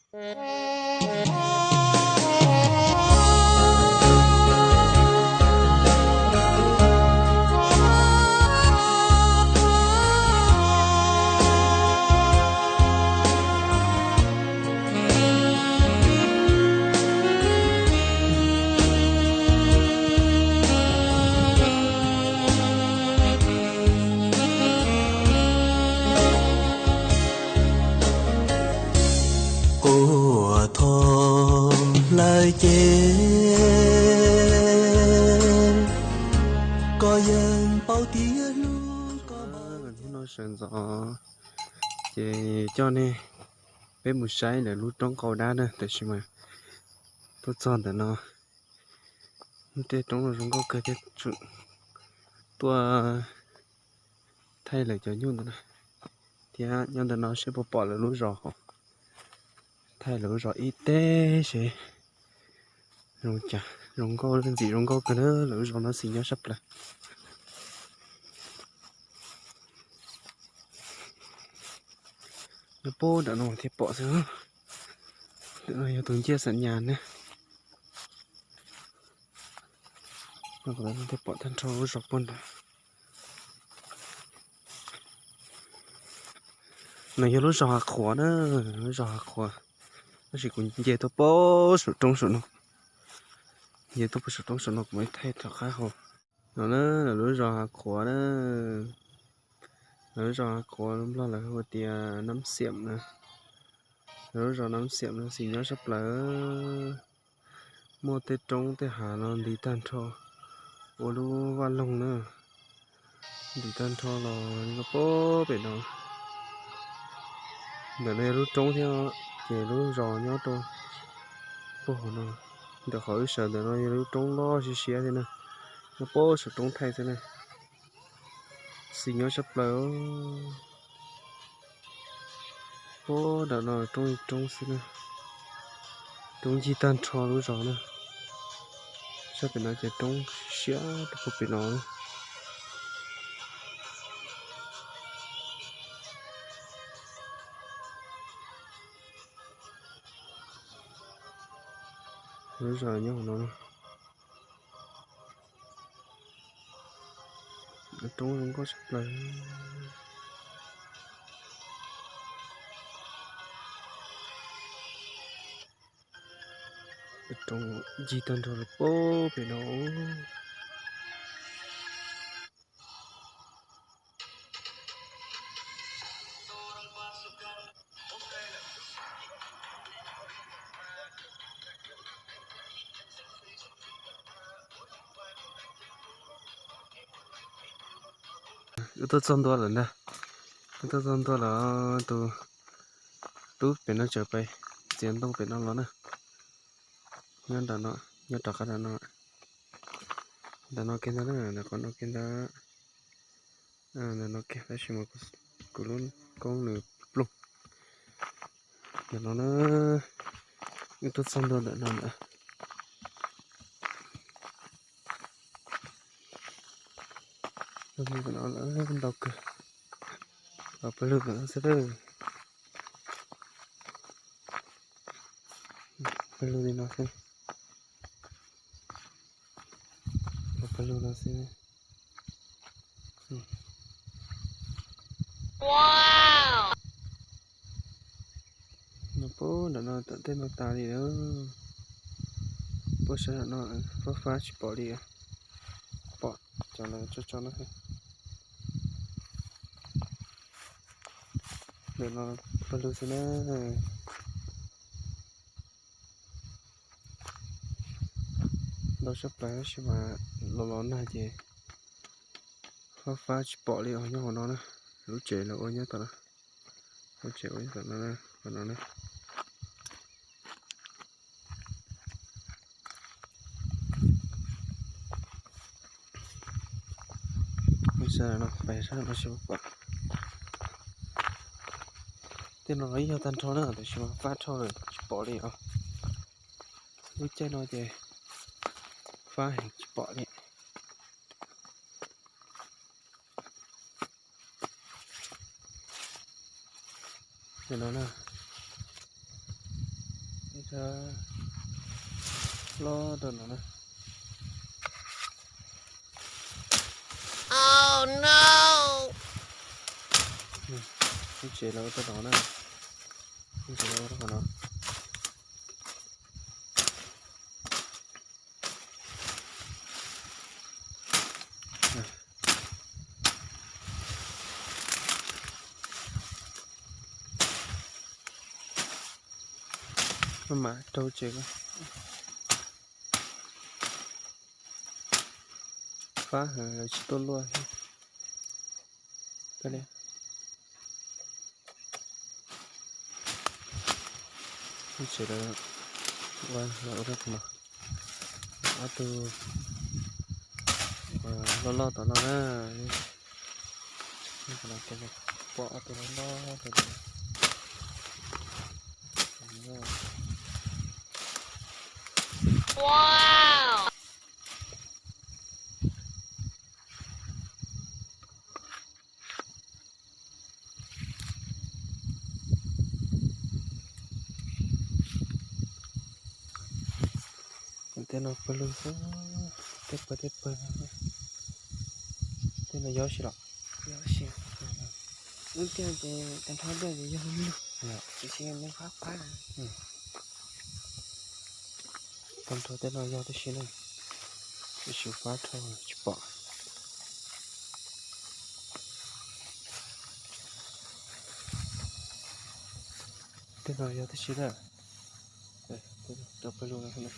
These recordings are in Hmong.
Quas tho lawm ces koj yeej paub tias hlub koj. Hnub no sawv ntxov ces coj nej peb mus saib lawv lub roob qau dab na, tab sis mas tuaj txog ntawm no tej roob zoo nkauj kawg thiab, tuaj thaij lawv cov nyuj ntawm no thiab. Nyob ntawm no seb puas pom lawv lub zos hauv, thaij lawv lub zos ib teg seb zoo cas. Zoo nkauj ntxim zoo nkauj kawg na, lawv lub zos no xis nyob sab plaws. Nyob puag nram no thiaj pom xwb. Ntawm no yog tus ncej Xam Nyas ne. Thiaj pom tag nrho lub zos puag nrad. No yog lub zos Hav Qhuav na, lub zos Hav Qhuav, tab sis kuv nce tuaj puag saum roob saum no, nce tuaj puag saum roob saum no kuv mam thaij rov qab hauv. No na, lawv lub zos Hav Qhuav na, lawv lub zos Hav Qhuav, lub Nplog lawv hu tias Nab Xiam na. Lawv lub zos Nab Xiam no xis nyob sab plaws, muaj tej roob tej hav no ntis tag nrho ua lub vaj loog na, ntis tag nrho los nyob puag pem no. Ntawm no yog lub roob thiab, ces lub zos nyob rau puag hauv no. Ntawm qhov wb sawv ntawm no yog lub roob loj siab siab thiab na, nyob puag saum roob thaij xwb na. Xis nyob sab plaws. Puag nram no roob ib roob xwb na, roob ncig tag nrho lub zos na. Sab pem no ces roob siab rau puag pem no. Lub zos nyob hauv no. Roob zoo nkauj tshaj plaws. Roob ncig tag nrho rau puag pem no. Wb tuaj txog ntua lawm ntag. Wb tuaj txog ntua lawm, tus tub pem no tseem pais txiav ntoo pem no los na. Nyob nram no, nyob rov qab nram no. Nram no kiag ntag na, nram qhov no kiag ntag. Nram no kiag tab sis mas kuv lub koob nws ploog. Ntawm no na, wb tuaj txog ntua ntawm no ntag. Ntawm no lawm ntau kawg. Los pawg lug ntawm no xwb. Pawg lug li no xwb. Los pawg lug no xwb. No puag nram no tom tej no tas li lawm. Puag sab nram no fab fab tsis pom li. Pom cov lawv tso tso no. Ntawm no pawg lug xwb na. Ntau tshaj plaws tab sis mas los los nag ces fab fab tsis pom li os. Nyob hauv no na, lub tsev lawv ua nyob tom no, lub tsev ua nyob tom no, tom no na. Sab no pais sab no tsis pom. Tej no los ib yog tag nrho na, tab sis mas fab dhau lawm tsis pom li os. Lub caij no ces fab heev tsis pom li. Ntawm no na, Loj rau no na. Lub tsev lawv ua rau no na. Lub tsev lawv ua rau qhov no. Maj mam rau tsev ko. Fab heev lawv tsis tuaj luaj. Tsev lawv ua, lawv ua rau qhov no. Ob tug loj loj tom no na. Pom ob tug loj loj rau. Tej no pawg lug xwb, tej pawg tej pawg. Tej no yog si los? Yog si. Lub tiaj ces tag nrho tiaj ces yog lug, tiam sis nws qab qab. Tag nrho tej no yog tib si na, tiam sis fab dhau tsis pom. Tej no yog tib si na. Rau pawg lug no.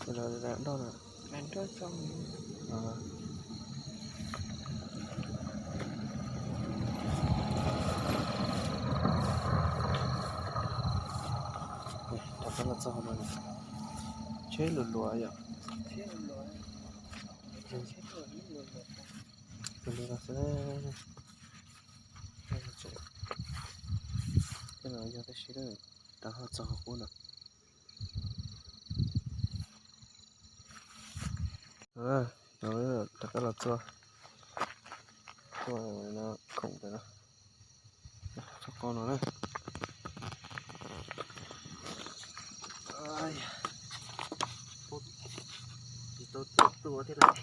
Lawv nroj no. Rov qab los txog no, tsheb luas luas yom. Luas luas xwb. Tej no yog tib si, rov qab txog qub no. Rov qab los txog, txog no, khoom ntawm no, txog qo no na. Tsis tau tuaj tua thiab lawm.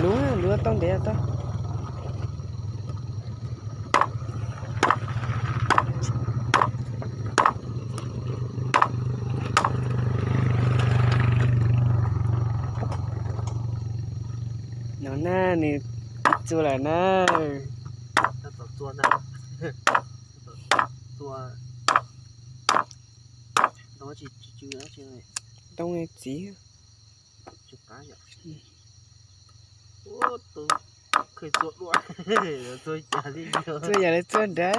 Luv, luv tau ntev tau. No na, nws txua lawm na. Txua, txua, txua, txua. Toob txiv. Txua yam li txua nrad.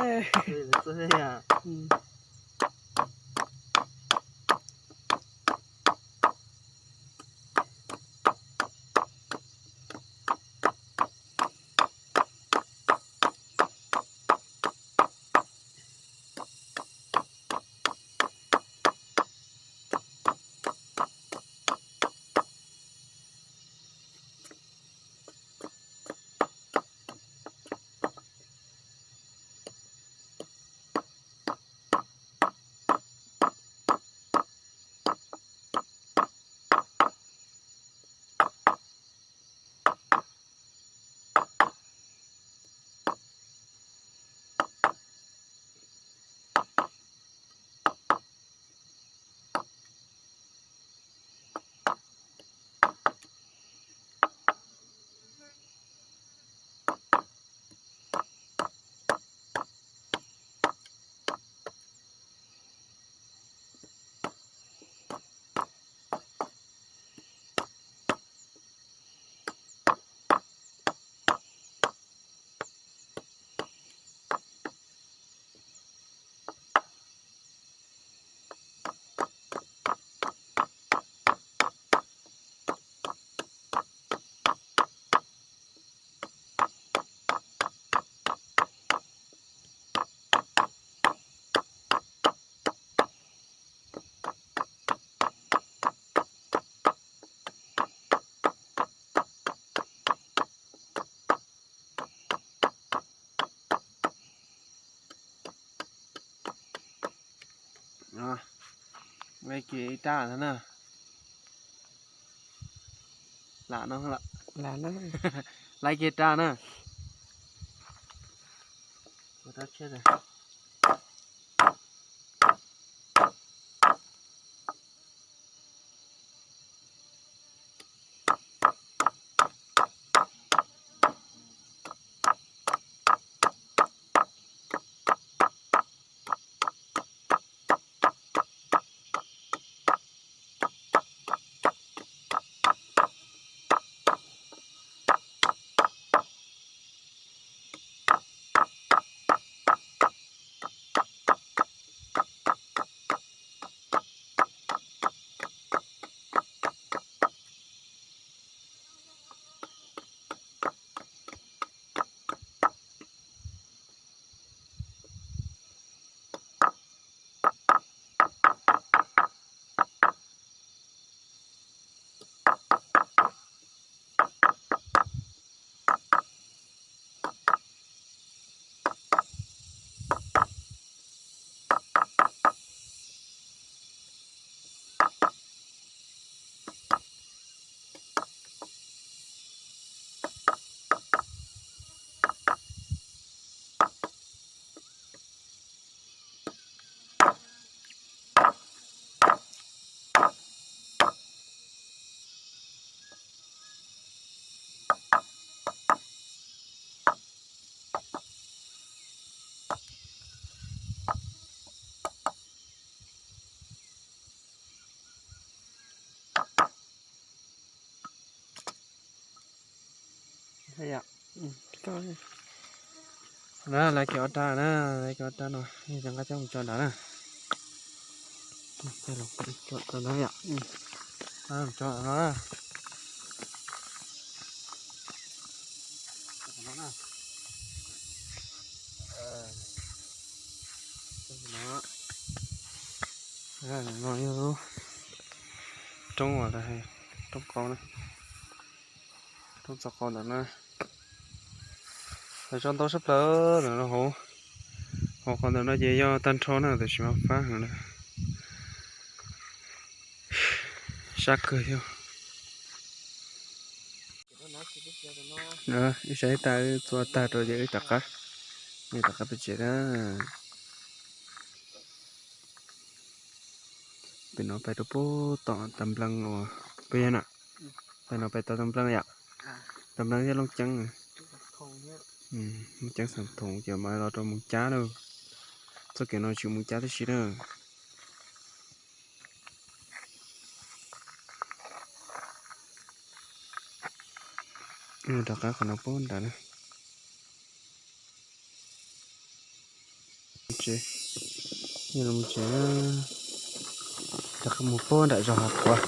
Laiv kiag ib rab no na. Lam no, laiv kiag rab na. Na, laiv kiag ob rab na, laiv kiag ob rab no, cov nqa coj mus tso nrad na. Tso nrad yom. Tso no na. No yog lub roob uas, roob qau na, roob txog qau ntawm na. Lawv tso ntau sab plaws ntawm no hauv, hauv qhov ntawm no ces yog tag nrho na, tab sis mas fab heev na. Sab kawg thiab. Wb saib tas, wb txua tag rau ces wb rov qab, wb rov qab pem tsev na. Pem no pais rau puag tom tas nplees uas peb yog na. Pem no pais tom tas nplees yom. Tas nplees thiab Looj Ceeb. Looj Ceeb Xeem Thoom ces mas los rau Moos Cab lawm. Txoj kev no tsis Moos Cab tib si na. Rov qab qhov no puag nrad na. Tsev, yog los mus tsev, rov qab mus puag nram zos Hav Quav.